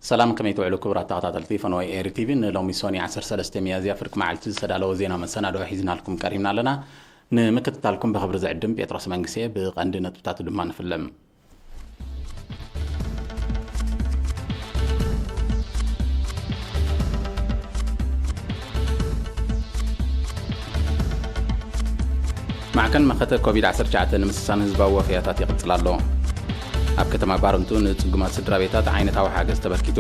ሰላም፣ ከመይ ትውዕሉ ክቡራት ተኸታተልቲ ፈነወ ኤሪ ቲቪ? ንሎሚ ሶኒ ዓሰርተ ሰለስተ ሚያዝያ ፍርቂ መዓልቲ ዝተዳለወ ዜና መሰናድኦ ሒዝናልኩም ቀሪብና ኣለና። ንምክትታልኩም ብኽብሪ ዝዕድም ጴጥሮስ መንግስቴ። ብቐንዲ ነጥብታቱ ድማ ንፍለም። ማዕከን መኸተ ኮቪድ ዓሰርተ ትሽዓተ ንምስሳን ህዝባዊ ወፈያታት ይቕጽል ኣሎ። ኣብ ከተማ ባረንቱ ንጽጉማት ስድራ ቤታት ዓይነታዊ ሓገዝ ተበርኪቱ።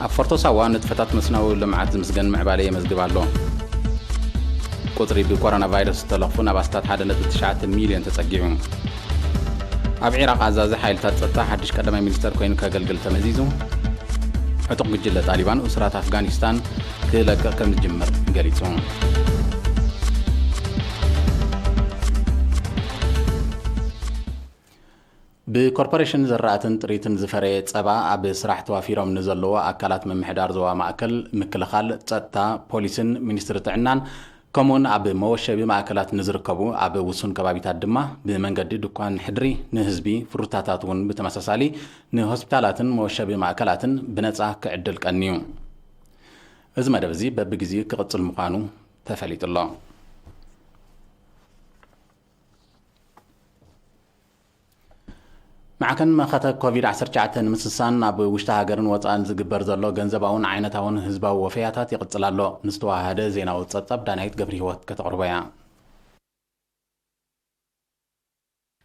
ኣብ ፎርቶ ሳዋ ንጥፈታት መስናዊ ልምዓት ዝምስገን ምዕባለ የመዝግብ ኣሎ። ቁጽሪ ብኮሮና ቫይረስ ዝተለኽፉ ናብ ኣስታት ሓደ ነጥቢ ትሽዓተ ሚልዮን ተጸጊዑ። ኣብ ዒራቕ ኣዛዚ ሓይልታት ጸጥታ ሓድሽ ቀዳማይ ሚኒስተር ኮይኑ ከገልግል ተመዚዙ። ዕጡቕ ጉጅለ ጣሊባን እሱራት ኣፍጋኒስታን ክለቅቕ ከም ዝጅምር ገሊጹ። ብኮርፖሬሽን ዘራእትን ጥሪትን ዝፈረየ ጸባ ኣብ ስራሕ ተዋፊሮም ንዘለዉ ኣካላት ምምሕዳር ዞባ ማእከል፣ ምክልኻል፣ ጸጥታ፣ ፖሊስን ሚኒስትሪ ጥዕናን፣ ከምኡውን ኣብ መወሸቢ ማእከላት ንዝርከቡ ኣብ ውሱን ከባቢታት ድማ ብመንገዲ ድኳን ሕድሪ ንህዝቢ፣ ፍሩታታት እውን ብተመሳሳሊ ንሆስፒታላትን መወሸቢ ማእከላትን ብነጻ ክዕድል ቀንዩ። እዚ መደብ እዚ በብግዜኡ ክቕጽል ምዃኑ ተፈሊጡ ኣሎ። ማዕከን መኸተ ኮቪድ ዓሰርተ ትሽዓተ ንምስሳን ኣብ ውሽጢ ሃገርን ወጻእን ዝግበር ዘሎ ገንዘባውን ዓይነታውን ህዝባዊ ወፈያታት ይቕጽል ኣሎ። ንዝተዋሃደ ዜናዊ ጸብጻብ ዳናይት ገብረ ህይወት ከተቕርቦ እያ።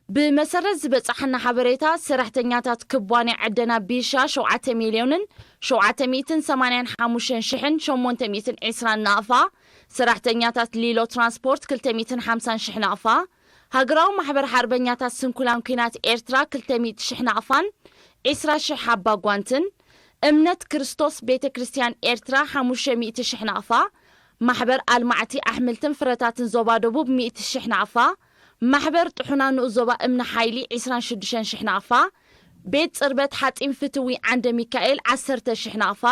ብመሰረት ዝበጻሓና ሓበሬታ፣ ሰራሕተኛታት ክባንያ ዕደና ቢሻ ሸውዓተ ሚልዮንን ሸውዓተ ሚእትን ሰማንያን ሓሙሽተን ሽሕን ሸሞንተ ሚእትን ዕስራን ናቕፋ፣ ሰራሕተኛታት ሊሎ ትራንስፖርት ክልተ ሚእትን ሓምሳን ሽሕ ናቕፋ፣ ሃገራዊ ማሕበር ሓርበኛታት ስንኩላን ኲናት ኤርትራ ክልተ ሚእቲ ሽሕ ናቕፋን ዕስራ ሽሕ ሓባ ጓንትን፣ እምነት ክርስቶስ ቤተ ክርስቲያን ኤርትራ ሓሙሽተ ሚእቲ ሽሕ ናቕፋ፣ ማሕበር ኣልማዕቲ ኣሕምልትን ፍረታትን ዞባ ደቡብ ሚእቲ ሽሕ ናቕፋ፣ ማሕበር ጥሑና ንኡስ ዞባ እምኒ ሓይሊ ዕስራን ሽዱሽተን ሽሕ ናቕፋ፣ ቤት ጽርበት ሓጺን ፍትዊ ዓንደ ሚካኤል ዓሰርተ ሽሕ ናቕፋ፣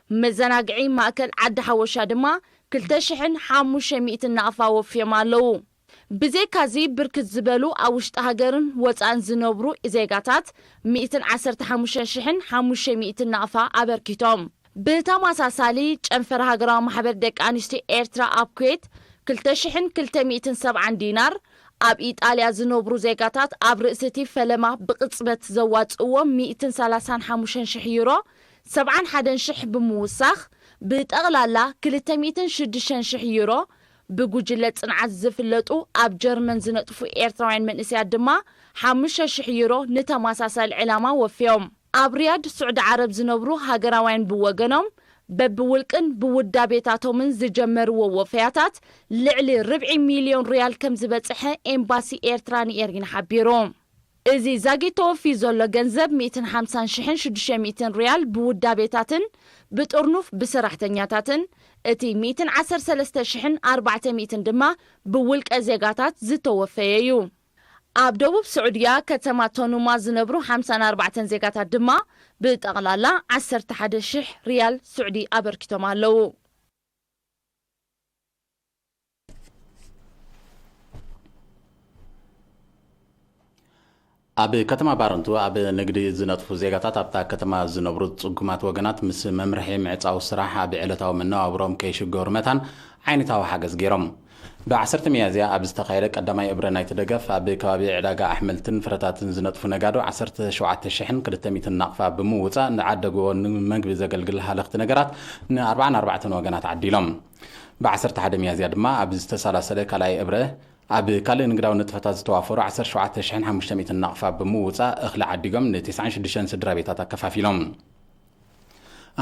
መዘናግዒ ማእከል ዓዲ ሓወሻ ድማ ክልተ ሽሕን ሓሙሽተ ሚእትን ናቕፋ ወፍዮም ኣለዉ። ብዘይካዚ፣ ብርክት ዝበሉ ኣብ ውሽጢ ሃገርን ወጻእን ዝነብሩ ዜጋታት ሚእትን ዓሰርተ ሓሙሽተ ሽሕን ሓሙሽተ ሚእትን ናቕፋ ኣበርኪቶም። ብተመሳሳሊ፣ ጨንፈር ሃገራዊ ማሕበር ደቂ ኣንስትዮ ኤርትራ ኣብ ኩዌት ክልተ ሽሕን ክልተ ሚእትን ሰብዓን ዲናር፣ ኣብ ኢጣልያ ዝነብሩ ዜጋታት ኣብ ርእሲ እቲ ፈለማ ብቕጽበት ዘዋጽእዎ ሚእትን ሰላሳን ሓሙሽተን ሽሕ ዩሮ፣ ሰብዓን ሓደን ሽሕ ብምውሳኽ፣ ብጠቕላላ ክልተ ሚእትን ሽዱሽተን ሽሕ ዩሮ፣ ብጉጅለ ጽንዓት ዝፍለጡ ኣብ ጀርመን ዝነጥፉ ኤርትራውያን መንእሰያት ድማ ሓሙሽተ ሽሕ ዩሮ ንተመሳሳሊ ዕላማ ወፍዮም። ኣብ ሪያድ ስዑዲ ዓረብ ዝነብሩ ሃገራውያን ብወገኖም፣ በብውልቅን ብውዳቤታቶምን ዝጀመርዎ ወፈያታት ልዕሊ ርብዒ ሚልዮን ሪያል ከም ዝበጽሐ ኤምባሲ ኤርትራ ንኤሪና ሓቢሩ። እዚ ዛጊት ተወፍዩ ዘሎ ገንዘብ ሚእትን ሓምሳን ሽሕን ሽዱሽተ ሚእትን ሪያል ብውዳቤታትን ብጥርኑፍ ብሰራሕተኛታትን፣ እቲ ሚእትን ዓሰርተ ሰለስተ ሽሕን ኣርባዕተ ሚእትን ድማ ብውልቀ ዜጋታት ዝተወፈየ እዩ። ኣብ ደቡብ ስዑድያ ከተማ ቶኑማ ዝነብሩ ሓምሳን ኣርባዕተን ዜጋታት ድማ ብጠቕላላ ዓሰርተ ሓደ ሽሕ ሪያል ስዑዲ ኣበርኪቶም ኣለዉ። ኣብ ከተማ ባረንቱ ኣብ ንግዲ ዝነጥፉ ዜጋታት ኣብታ ከተማ ዝነብሩ ጽጉማት ወገናት ምስ መምርሒ ምዕጻው ስራሕ ኣብ ዕለታዊ መነባብሮም ከይሽገሩ መታን ዓይነታዊ ሓገዝ ገይሮም። ብ ዓሰርተ ሚያዝያ ኣብ ዝተኻየደ ቀዳማይ እብረ ናይቲ ደገፍ፣ ኣብ ከባቢ ዕዳጋ ኣሕምልትን ፍረታትን ዝነጥፉ ነጋዶ ዓሰርተ ሸውዓተ ሽሕን ክልተ ሚእትን ናቕፋ ብምውጻእ፣ ንዓደግዎ ንመግቢ ዘገልግል ሃለኽቲ ነገራት ን ኣርባዓን ኣርባዕተን ወገናት ዓዲሎም። ብ ዓሰርተ ሓደ ሚያዝያ ድማ ኣብ ዝተሰላሰለ ካልኣይ እብረ፣ ኣብ ካልእ ንግዳዊ ንጥፈታት ዝተዋፈሩ ዓሰርተ ሸውዓተ ሽሕን ሓሙሽተ ሚእትን ናቕፋ ብምውጻእ እኽሊ ዓዲጎም ን ተስዓን ሽዱሽተን ስድራ ቤታት ኣከፋፊሎም።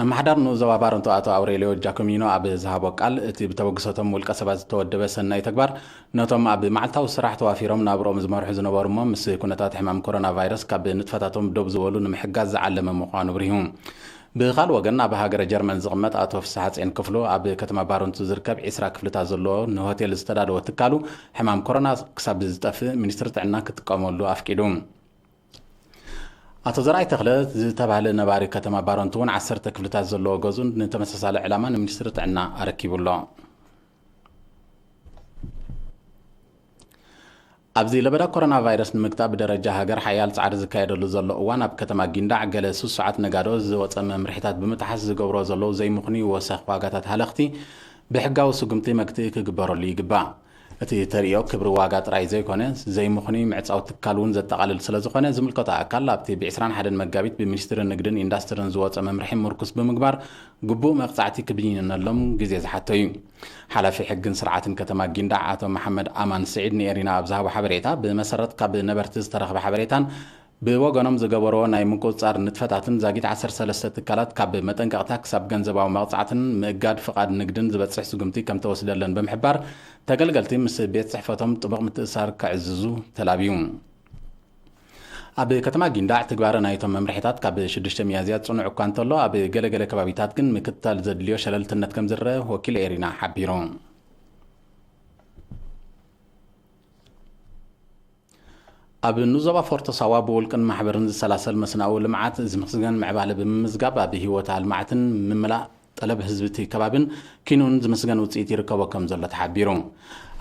ኣመሓዳር ንኡስ ዞባ ባረንቱ ኣቶ ኣውሬልዮ ጃኮሚኖ ኣብ ዝሃቦ ቃል፣ እቲ ብተበግሶቶም ውልቀ ሰባት ዝተወደበ ሰናይ ተግባር፣ ነቶም ኣብ መዓልታዊ ስራሕ ተዋፊሮም ናብርኦም ዝመርሑ ዝነበሩ እሞ ምስ ኩነታት ሕማም ኮሮና ቫይረስ ካብ ንጥፈታቶም ደው ዝበሉ ንምሕጋዝ ዝዓለመ ምዃኑ ኣብሪሁ። ብኻልእ ወገን፣ ኣብ ሃገረ ጀርመን ዝቕመጥ ኣቶ ፍስሓጼን ክፍሉ፣ ኣብ ከተማ ባረንቱ ዝርከብ ዕስራ ክፍልታት ዘለዎ ንሆቴል ዝተዳለወ ትካሉ፣ ሕማም ኮሮና ክሳብ ዝጠፍእ ሚኒስትሪ ጥዕና ክጥቀመሉ ኣፍቂዱ። ኣቶ ዘርኣይ ተኽለ ዝተባህለ ነባሪ ከተማ ባረንቱ እውን ዓሰርተ ክፍልታት ዘለዎ ገዝኡ ንተመሳሳሊ ዕላማ ንሚኒስትሪ ጥዕና ኣረኪቡ ኣሎ። ኣብዚ ለበዳ ኮሮና ቫይረስ ንምግታእ ብደረጃ ሃገር ሓያል ጻዕሪ ዝካየደሉ ዘሎ እዋን፣ ኣብ ከተማ ጊንዳዕ ገለ ስሱዓት ነጋዶ ዝወጸ መምርሒታት ብምጥሓስ ዝገብሮ ዘለዉ ዘይምኽኑይ ወሰኽ ዋጋታት ሃለኽቲ ብሕጋዊ ስጉምቲ መግትኢ ክግበረሉ ይግባእ። እቲ ተርእዮ ክብሪ ዋጋ ጥራይ ዘይኮነ፣ ዘይምኽኑይ ምዕጻው ትካል እውን ዘጠቓልል ስለ ዝኾነ፣ ዝምልከቶ ኣካል ኣብቲ ብ ዕስራን ሓደን መጋቢት ብሚኒስትሪ ንግድን ኢንዳስትርን ዝወጸ መምርሒ ምርኩስ ብምግባር፣ ግቡእ መቕጻዕቲ ክብይነሎም ግዜ ዝሓቶ እዩ። ሓላፊ ሕግን ስርዓትን ከተማ ጊንዳዕ ኣቶ መሓመድ ኣማን ስዒድ ንኤሪና ኣብ ዝሃቦ ሓበሬታ፣ ብመሰረት ካብ ነበርቲ ዝተረኽበ ሓበሬታን ብወገኖም ዝገበርዎ ናይ ምቁጽጻር ንጥፈታትን፣ ዛጊት ዓሰርተ ሰለስተ ትካላት ካብ መጠንቀቕታ ክሳብ ገንዘባዊ መቕጻዕትን ምእጋድ ፍቓድ ንግድን ዝበጽሕ ስጉምቲ ከም ተወስደለን ብምሕባር፣ ተገልገልቲ ምስ ቤት ጽሕፈቶም ጥቡቕ ምትእስሳር ከዕዝዙ ተላብዩ። ኣብ ከተማ ጊንዳዕ ትግባረ ናይቶም መምርሒታት ካብ ሽዱሽተ ሚያዝያ ጽኑዕ እኳ እንተሎ፣ ኣብ ገለገለ ከባቢታት ግን ምክትታል ዘድልዮ ሸለልትነት ከም ዝረአ ወኪል ኤሪና ሓቢሩ። ኣብ ንዞባ ፎርቶ ሳዋ ብውልቅን ማሕበርን ዝሰላሰል መስናኡ ልምዓት ዝምስገን ምዕባለ ብምምዝጋብ፣ ኣብ ህይወት ኣልማዕትን ምምላእ ጠለብ ህዝቢ እቲ ከባብን ኪኑን ዝምስገን ውፅኢት ይርከቦ ከም ዘሎ ተሓቢሩ።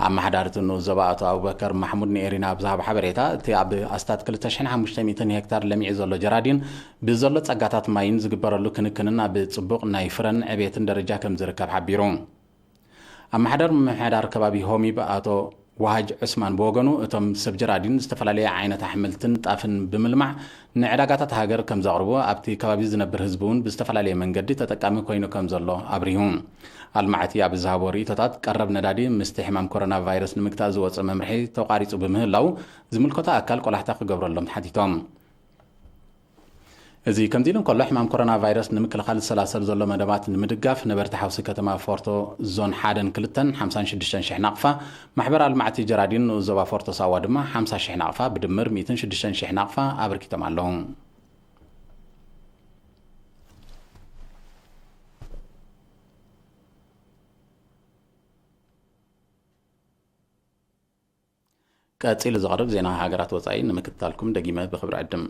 ኣመሓዳሪ እቲ ንኡስ ዞባ ኣቶ ኣቡበከር ማሕሙድ ንኤሪና ኣብ ዝሃቦ ሓበሬታ፣ እቲ ኣብ ኣስታት ክልተ ሽሕን ሓሙሽተ ሚእትን ሄክታር ለሚዑ ዘሎ ጀራዲን ብዘሎ ጸጋታት ማይን ዝግበረሉ ክንክንን ኣብ ጽቡቕ ናይ ፍረን ዕቤትን ደረጃ ከም ዝርከብ ሓቢሩ። ኣመሓዳሪ ምምሕዳር ከባቢ ሆሚብ ኣቶ ዋሃጅ ዑስማን ብወገኑ፣ እቶም ሰብ ጀራዲን ዝተፈላለየ ዓይነት ኣሕምልትን ጣፍን ብምልማዕ ንዕዳጋታት ሃገር ከም ዘቕርቡ፣ ኣብቲ ከባቢ ዝነብር ህዝቢ እውን ብዝተፈላለየ መንገዲ ተጠቃሚ ኮይኑ ከም ዘሎ ኣብሪሁ። ኣልማዕቲ ኣብ ዝሃቦ ርእይቶታት፣ ቀረብ ነዳዲ ምስቲ ሕማም ኮሮና ቫይረስ ንምግታእ ዝወፀ መምርሒ ተቋሪፁ ብምህላው፣ ዝምልከቶ ኣካል ቆላሕታ ክገብረሎም ተሓቲቶም። እዚ ከምዚ ኢሉ እንከሎ፣ ሕማም ኮሮና ቫይረስ ንምክልኻል ዝሰላሰል ዘሎ መደባት ንምድጋፍ፣ ነበርቲ ሓውሲ ከተማ ፎርቶ ዞን ሓደን ክልተን ሓምሳን ሽዱሽተን ሽሕ ናቕፋ፣ ማሕበር ኣልማዕቲ ጀራዲን ንኡስ ዞባ ፎርቶ ሳዋ ድማ ሓምሳ ሽሕ ናቕፋ፣ ብድምር ሚእትን ሽዱሽተን ሽሕ ናቕፋ ኣበርኪቶም ኣለዉ። ቀጺሉ ዝቐርብ ዜና ሃገራት ወጻኢ ንምክትታልኩም ደጊመ ብኽብሪ ዕድም።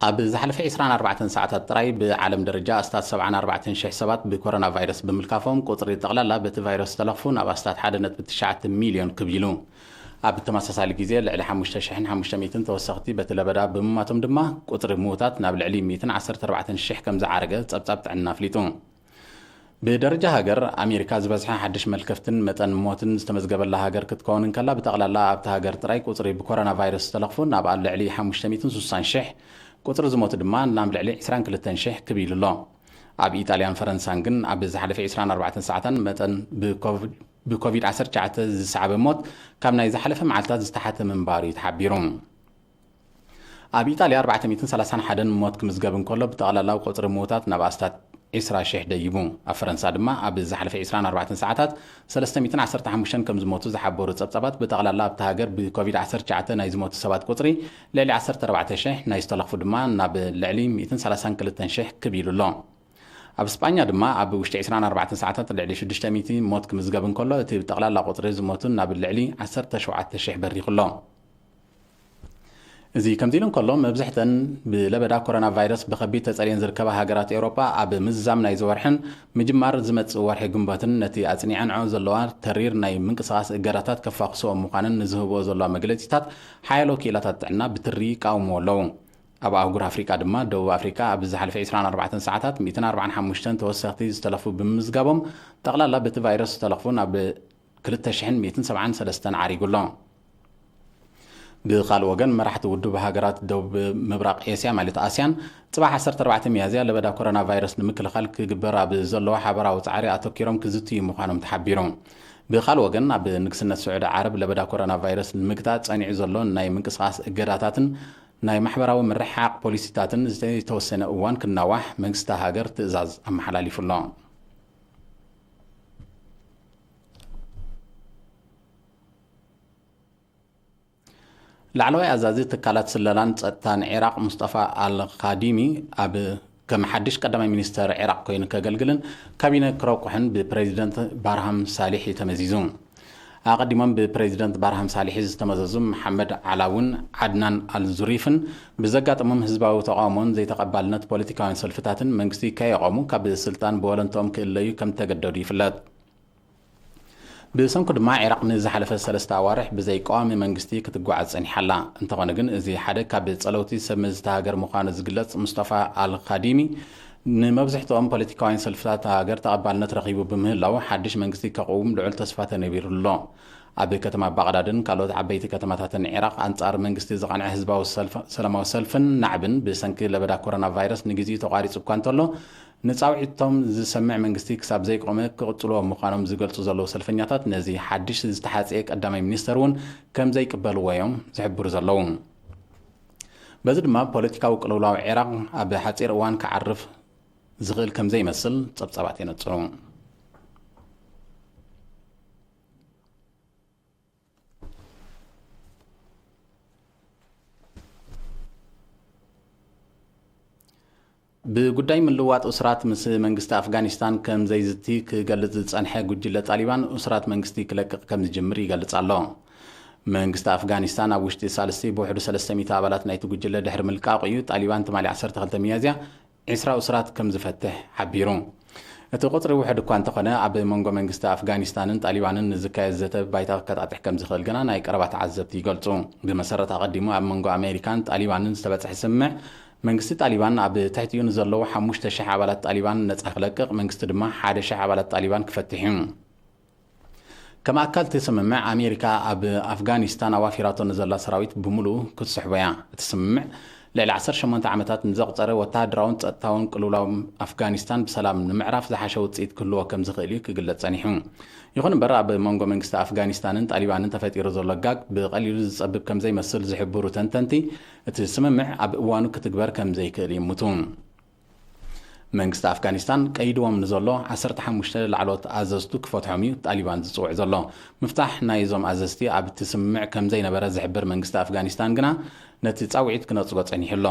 ኣብ ዝሓለፈ ዕስራን ኣርባዕተን ሰዓታት ጥራይ ብዓለም ደረጃ ኣስታት ሰብዓን ኣርባዕተን ሽሕ ሰባት ብኮሮና ቫይረስ ብምልካፎም፣ ቁጽሪ ጠቕላላ በቲ ቫይረስ ዝተለኽፉ ናብ ኣስታት ሓደ ነጥቢ ትሽዓተ ሚልዮን ክብ ኢሉ። ኣብ ተመሳሳሊ ግዜ ልዕሊ ሓሙሽተ ሽሕን ሓሙሽተ ሚእትን ተወሰኽቲ በቲ ለበዳ ብምማቶም ድማ፣ ቁጽሪ ምዉታት ናብ ልዕሊ ሚእትን ዓሰርተ ኣርባዕተን ሽሕ ከም ዝዓረገ ጸብጻብ ጥዕና ኣፍሊጡ። ብደረጃ ሃገር፣ ኣሜሪካ ዝበዝሐ ሓድሽ መልከፍትን መጠን ሞትን ዝተመዝገበላ ሃገር ክትከውን እንከላ፣ ብጠቕላላ ኣብታ ሃገር ጥራይ ቁጽሪ ብኮሮና ቫይረስ ዝተለኽፉ ናብ ልዕሊ ሓሙሽተ ሚእትን ስሳን ሽሕ፣ ቁጽሪ ዝሞቱ ድማ ናብ ልዕሊ ዕስራን ክልተን ሽሕ ክብ ኢሉ ኣሎ። ኣብ ኢጣልያን ፈረንሳን ግን ኣብ ዝሓለፈ ዕስራን ኣርባዕተን ሰዓታን መጠን ብኮቪድ-፣ ብኮቪድ ዓሰርተ ትሽዓተ ዝሰዓበ ሞት ካብ ናይ ዝሓለፈ መዓልታት ዝተሓተ ምንባሩ እዩ ተሓቢሩ። ኣብ ኢጣልያ ኣርባዕተ ሚእትን ሰላሳን ሓደን ሞት ክምዝገብ እንከሎ፣ ብጠቕላላዊ ቁጽሪ ምዉታት ናብ ኣስታት ዕስራ ሽሕ ደይቡ። ኣብ ፈረንሳ ድማ ኣብ ዝሓለፈ ዕስራን ኣርባዕተን ሰዓታት ሰለስተ ሚእትን ዓሰርተ ሓሙሽተን ከም ዝሞቱ ዝሓበሩ ጸብጻባት፣ ብጠቕላላ ኣብታ ሃገር ብኮቪድ ዓሰርተ ትሽዓተ ናይ ዝሞቱ ሰባት ቁጽሪ ልዕሊ ዓሰርተ ኣርባዕተ ሽሕ፣ ናይ ዝተለኽፉ ድማ ናብ ልዕሊ ሚእትን ሰላሳን ክልተን ሽሕ ክብ ኢሉ ኣሎ። ኣብ ስጳኛ ድማ ኣብ ውሽጢ ዕስራን ኣርባዕተን ሰዓታት ልዕሊ ሽዱሽተ ሚእቲ ሞት ክምዝገብ እንከሎ፣ እቲ ብጠቕላላ ቁጽሪ ዝሞቱ ናብ ልዕሊ ዓሰርተ ሸውዓተ ሽሕ በሪኹ ኣሎ። እዚ ከምዚ ኢሉ እንከሎ፣ መብዝሕተን ብለበዳ ኮሮና ቫይረስ ብኸቢድ ተጸልየን ዝርከባ ሃገራት ኤውሮጳ፣ ኣብ ምዝዛም ናይዚ ወርሕን ምጅማር ዝመጽእ ወርሒ ግንቦትን ነቲ ኣጽኒዐንዖ ዘለዋ ተሪር ናይ ምንቅስቓስ እገዳታት ከፋኽስኦ ምዃነን ንዝህብኦ ዘለዋ መግለጺታት ሓያሎ ክኢላታት ጥዕና ብትሪ ይቃወምዎ ኣለዉ። ኣብ ኣህጉር ኣፍሪቃ ድማ፣ ደቡብ ኣፍሪቃ ኣብ ዝሓለፈ ዕስራን ኣርባዕተን ሰዓታት ሚእትን ኣርባዓን ሓሙሽተን ተወሰኽቲ ዝተለኽፉ ብምምዝጋቦም፣ ጠቕላላ በቲ ቫይረስ ዝተለኽፉ ናብ ክልተ ሽሕን ሚእትን ሰብዓን ሰለስተን ዓሪጉ ኣሎ። ብኻልእ ወገን፣ መራሕቲ ውድብ ሃገራት ደቡብ ምብራቕ ኤስያ፣ ማለት ኣስያን፣ ጽባሕ ዓሰርተ ኣርባዕተ ሚያዝያ ለበዳ ኮሮና ቫይረስ ንምክልኻል ክግበር ኣብ ዘለዎ ሓበራዊ ጻዕሪ ኣተኪሮም ክዝትዩ ምዃኖም ተሓቢሩ። ብኻልእ ወገን፣ ኣብ ንግስነት ስዑዲ ዓረብ ለበዳ ኮሮና ቫይረስ ንምግታእ ጸኒዑ ዘሎ ናይ ምንቅስቓስ እገዳታትን ናይ ማሕበራዊ ምርሕሓቕ ፖሊሲታትን ዝተወሰነ እዋን ክናዋሕ መንግስቲ ሃገር ትእዛዝ ኣመሓላሊፉ ኣሎ። ላዕለዋይ ኣዛዚ ትካላት ስለላን ጸጥታን ዒራቕ ሙስጠፋ ኣልኻዲሚ ኣብ ከም ሓድሽ ቀዳማይ ሚኒስተር ዒራቕ ኮይኑ ከገልግልን ካቢነ ክረቁሕን ብፕሬዚደንት ባርሃም ሳሊሒ ተመዚዙ። ኣቐዲሞም ብፕሬዚደንት ባርሃም ሳሊሒ ዝተመዘዙ መሓመድ ዓላውን ዓድናን ኣልዙሪፍን ብዘጋጠሞም ህዝባዊ ተቓውሞን ዘይተቐባልነት ፖለቲካውያን ሰልፍታትን መንግስቲ ከየቖሙ ካብ ስልጣን ብወለንትኦም ክእለዩ ከም ዝተገደዱ ይፍለጥ። ብሰንኩ ድማ ዒራቕ ንዝሓለፈ ሰለስተ ኣዋርሕ ብዘይ ቀዋሚ መንግስቲ ክትጓዓዝ ጸኒሓ ኣላ። እንተኾነ ግን እዚ ሓደ ካብ ጸለውቲ ሰብ መዚ እታ ሃገር ምዃኑ ዝግለጽ ሙስጠፋ ኣልኻዲሚ ንመብዝሕትኦም ፖለቲካውያን ሰልፍታት እታ ሃገር ተቐባልነት ረኺቡ ብምህላው ሓድሽ መንግስቲ ከቕውም ልዑል ተስፋ ተነቢሩ ኣሎ። ኣብ ከተማ ባቕዳድን ካልኦት ዓበይቲ ከተማታትን ዒራቕ ኣንጻር መንግስቲ ዝቐንዐ ህዝባዊ ሰልፍ-፣ ሰላማዊ ሰልፍን ናዕብን ብሰንኪ ለበዳ ኮሮና ቫይረስ ንግዜኡ ተቋሪጹ እኳ እንተሎ፣ ንጻውዒቶም ዝሰምዕ መንግስቲ ክሳብ ዘይቆመ ክቕጽልዎ ምዃኖም ዝገልጹ ዘለዉ ሰልፈኛታት ነዚ ሓድሽ ዝተሓጽየ ቀዳማይ ሚኒስተር እውን ከም ዘይቅበልዎ እዮም ዝሕብሩ ዘለዉ። በዚ ድማ ፖለቲካዊ ቅልውላው ዒራቕ ኣብ ሓጺር እዋን ክዓርፍ ዝኽእል ከም ዘይመስል ጸብጻባት የነጽሩ። ብጉዳይ ምልውዋጥ እሱራት ምስ መንግስቲ ኣፍጋኒስታን ከም ዘይዝቲ ክገልጽ ዝጸንሐ ጉጅለ ጣሊባን፣ እሱራት መንግስቲ ክለቅቕ ከም ዝጅምር ይገልጽ ኣሎ። መንግስቲ ኣፍጋኒስታን ኣብ ውሽጢ ሳልስቲ ብውሕዱ ሰለስተ ሚእቲ ኣባላት ናይቲ ጉጅለ ድሕሪ ምልቃቑ እዩ፣ ጣሊባን ትማሊ ዓሰርተ ክልተ ሚያዝያ ዕስራ እሱራት ከም ዝፈትሕ ሓቢሩ። እቲ ቁጽሪ ውሑድ እኳ እንተኾነ፣ ኣብ መንጎ መንግስቲ ኣፍጋኒስታንን ጣሊባንን ንዝካየድ ዘተ ባይታ ከጣጥሕ ከም ዝኽእል ግና ናይ ቀረባ ተዓዘብቲ ይገልጹ። ብመሰረት ኣቐዲሙ ኣብ መንጎ ኣሜሪካን ጣሊባንን ዝተበጽሐ ስምምዕ፣ መንግስቲ ጣሊባን ኣብ ትሕቲኡ ንዘለዉ ሓሙሽተ ሽሕ ኣባላት ጣሊባን ነጻ ክለቅቕ፣ መንግስቲ ድማ ሓደ ሽሕ ኣባላት ጣሊባን ክፈትሕ እዩ። ከም ኣካል እቲ ስምምዕ፣ ኣሜሪካ ኣብ ኣፍጋኒስታን ኣዋፊራቶ ንዘላ ሰራዊት ብምሉኡ ክትስሕቦ እያ። እቲ ስምምዕ፣ ልዕሊ ዓሰርተ ሸሞንተ ዓመታት ንዘቑጸረ ወተሃደራውን ጸጥታውን ቅልውላው ኣፍጋኒስታን ብሰላም ንምዕራፍ ዝሓሸ ውጽኢት ክህልዎ ከም ዝኽእል እዩ ክግለጽ ጸኒሑ። ይኹን እምበር፣ ኣብ መንጎ መንግስቲ ኣፍጋኒስታንን ጣሊባንን ተፈጢሩ ዘሎ ጋግ ብቐሊሉ ዝጸብብ ከም ዘይመስል ዝሕብሩ ተንተንቲ፣ እቲ ስምምዕ ኣብ እዋኑ ክትግበር ከም ዘይክእል ይእምቱ። መንግስቲ ኣፍጋኒስታን ቀይድዎም ንዘሎ ዓሰርተ ሓሙሽተ ላዕለዎት ኣዘዝቱ ክፈትሖም እዩ ጣሊባን ዝጽውዕ ዘሎ። ምፍታሕ ናይዞም ኣዘዝቲ ኣብቲ ስምምዕ ከም ዘይነበረ ዝሕብር መንግስቲ ኣፍጋኒስታን ግና፣ ነቲ ጻውዒት ክነጽጎ ጸኒሑ ኣሎ።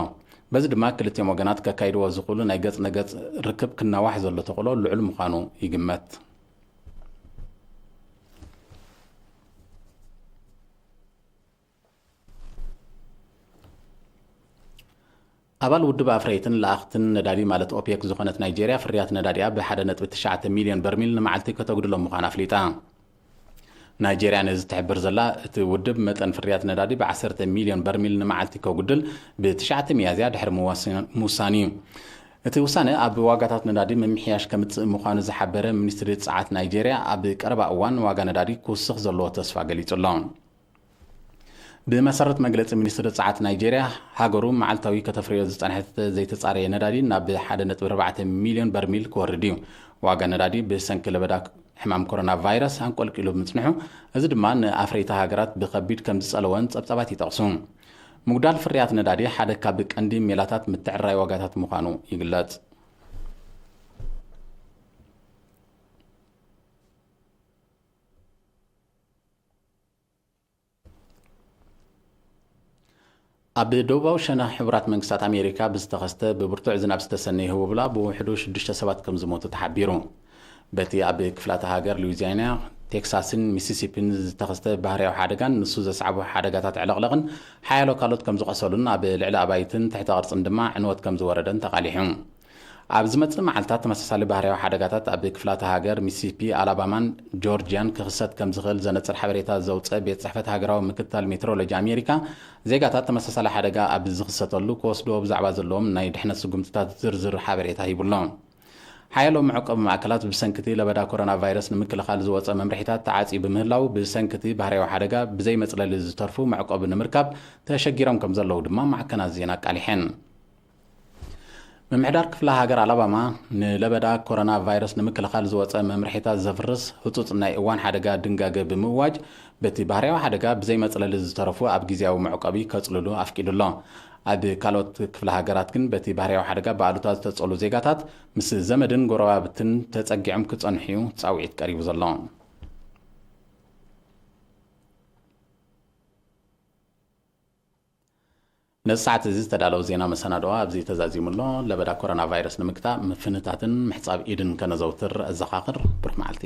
በዚ ድማ ክልቲኦም ወገናት ከካይድዎ ዝኽእሉ ናይ ገጽ ንገጽ ርክብ ክናዋሕ ዘሎ ተኽእሎ ልዑል ምዃኑ ይግመት። ኣባል ውድብ ኣፍረይትን ለኣኽትን ነዳዲ ማለት ኦፔክ ዝኾነት ናይጄርያ፣ ፍርያት ነዳዲኣ ብ ሓደ ነጥቢ ትሽዓተ ሚልዮን በርሚል ንመዓልቲ ከተጉድሎ ምዃና ኣፍሊጣ። ናይጄርያ ነዚ ትሕብር ዘላ፣ እቲ ውድብ መጠን ፍርያት ነዳዲ ብ ዓሰርተ ሚልዮን በርሚል ንመዓልቲ ከጉድል ብ ትሽዓተ ሚያዝያ ድሕሪ ምዋስ-፣ ምውሳኑ እዩ። እቲ ውሳነ ኣብ ዋጋታት ነዳዲ ምምሕያሽ ከምጽእ ምዃኑ ዝሓበረ ሚኒስትሪ ጸዓት ናይጄርያ፣ ኣብ ቀረባ እዋን ዋጋ ነዳዲ ክውስኽ ዘለዎ ተስፋ ገሊጹ ኣሎ። ብመሰረት መግለጺ ሚኒስትሪ ጸዓት ናይጄርያ፣ ሃገሩ መዓልታዊ ከተፍርዮ ዝጸንሐት ዘይተጻረየ ነዳዲ ናብ ሓደ ነጥቢ ኣርባዕተ ሚልዮን በርሚል ክወርድ እዩ። ዋጋ ነዳዲ ብሰንኪ ለበዳ ሕማም ኮሮና ቫይረስ ኣንቆልቂሉ ብምጽንሑ፣ እዚ ድማ ንኣፍረይቲ ሃገራት ብኸቢድ ከም ዝጸለወን ጸብጻባት ይጠቕሱ። ምጉዳል ፍርያት ነዳዲ ሓደ ካብ ቀንዲ ሜላታት ምትዕርራይ ዋጋታት ምዃኑ ይግለጽ። ኣብ ደቡባዊ ሸነኽ ሕቡራት መንግስታት ኣሜሪካ ብዝተኸስተ ብብርቱዕ ዝናብ ዝተሰነየ ህቦብላ ብውሕዱ ሽዱሽተ ሰባት ከም ዝሞቱ ተሓቢሩ። በቲ ኣብ ክፍላተ ሃገር ሉዊዚያና፣ ቴክሳስን ሚሲሲፒን ዝተኸስተ ባህርያዊ ሓደጋን ንሱ ዘስዓቦ ሓደጋታት ዕለቕለቕን ሓያሎ ካልኦት ከም ዝቖሰሉን ኣብ ልዕሊ ኣባይትን ትሕተ ቅርጽን ድማ ዕንወት ከም ዝወረደን ተቓሊሑ። ኣብ ዝመጽእ መዓልታት ተመሳሳሊ ባህርያዊ ሓደጋታት ኣብ ክፍላተ ሃገር ሚሲሲፒ፣ ኣላባማን ጆርጅያን ክኽሰት ከም ዝኽእል ዘነጽር ሓበሬታ ዘውጸ ቤት ጽሕፈት ሃገራዊ ምክትታል ሜትሮሎጂ ኣሜሪካ፣ ዜጋታት ተመሳሳሊ ሓደጋ ኣብ ዝኽሰተሉ ክወስድዎ ብዛዕባ ዘለዎም ናይ ድሕነት ስጉምትታት ዝርዝር ሓበሬታ ሂቡ ኣሎ። ሓያሎ መዕቆቢ ማእከላት ብሰንኪ እቲ ለበዳ ኮሮና ቫይረስ ንምክልኻል ዝወጸ መምርሒታት ተዓጽዩ ብምህላው፣ ብሰንኪ እቲ ባህርያዊ ሓደጋ ብዘይ መጽለሊ ዝተርፉ መዕቆቢ ንምርካብ ተሸጊሮም ከም ዘለዉ ድማ ማዕከናት ዜና ኣቃሊሐን። ምምሕዳር ክፍለ ሃገር ኣላባማ፣ ንለበዳ ኮሮና ቫይረስ ንምክልኻል ዝወጸ መምርሒታት ዘፍርስ ህጹጽ ናይ እዋን ሓደጋ ድንጋገ ብምእዋጅ፣ በቲ ባህርያዊ ሓደጋ ብዘይ መጽለሊ ዝተረፉ ኣብ ግዝያዊ መዕቆቢ ከጽልሉ ኣፍቂዱ ኣሎ። ኣብ ካልኦት ክፍለ ሃገራት ግን በቲ ባህርያዊ ሓደጋ ብኣሉታ ዝተጸሉ ዜጋታት ምስ ዘመድን ጎረባብትን ተጸጊዖም ክጸንሑ እዩ ጻውዒት ቀሪቡ ዘሎ። ነዚ ሰዓት እዚ ዝተዳለወ ዜና መሰናድኦ ኣብዚ ተዛዚሙ ኣሎ። ለበዳ ኮሮና ቫይረስ ንምግታእ ምፍንታትን ምሕጻብ ኢድን ከነዘውትር እዘኻኽር። ብሩኽ መዓልቲ።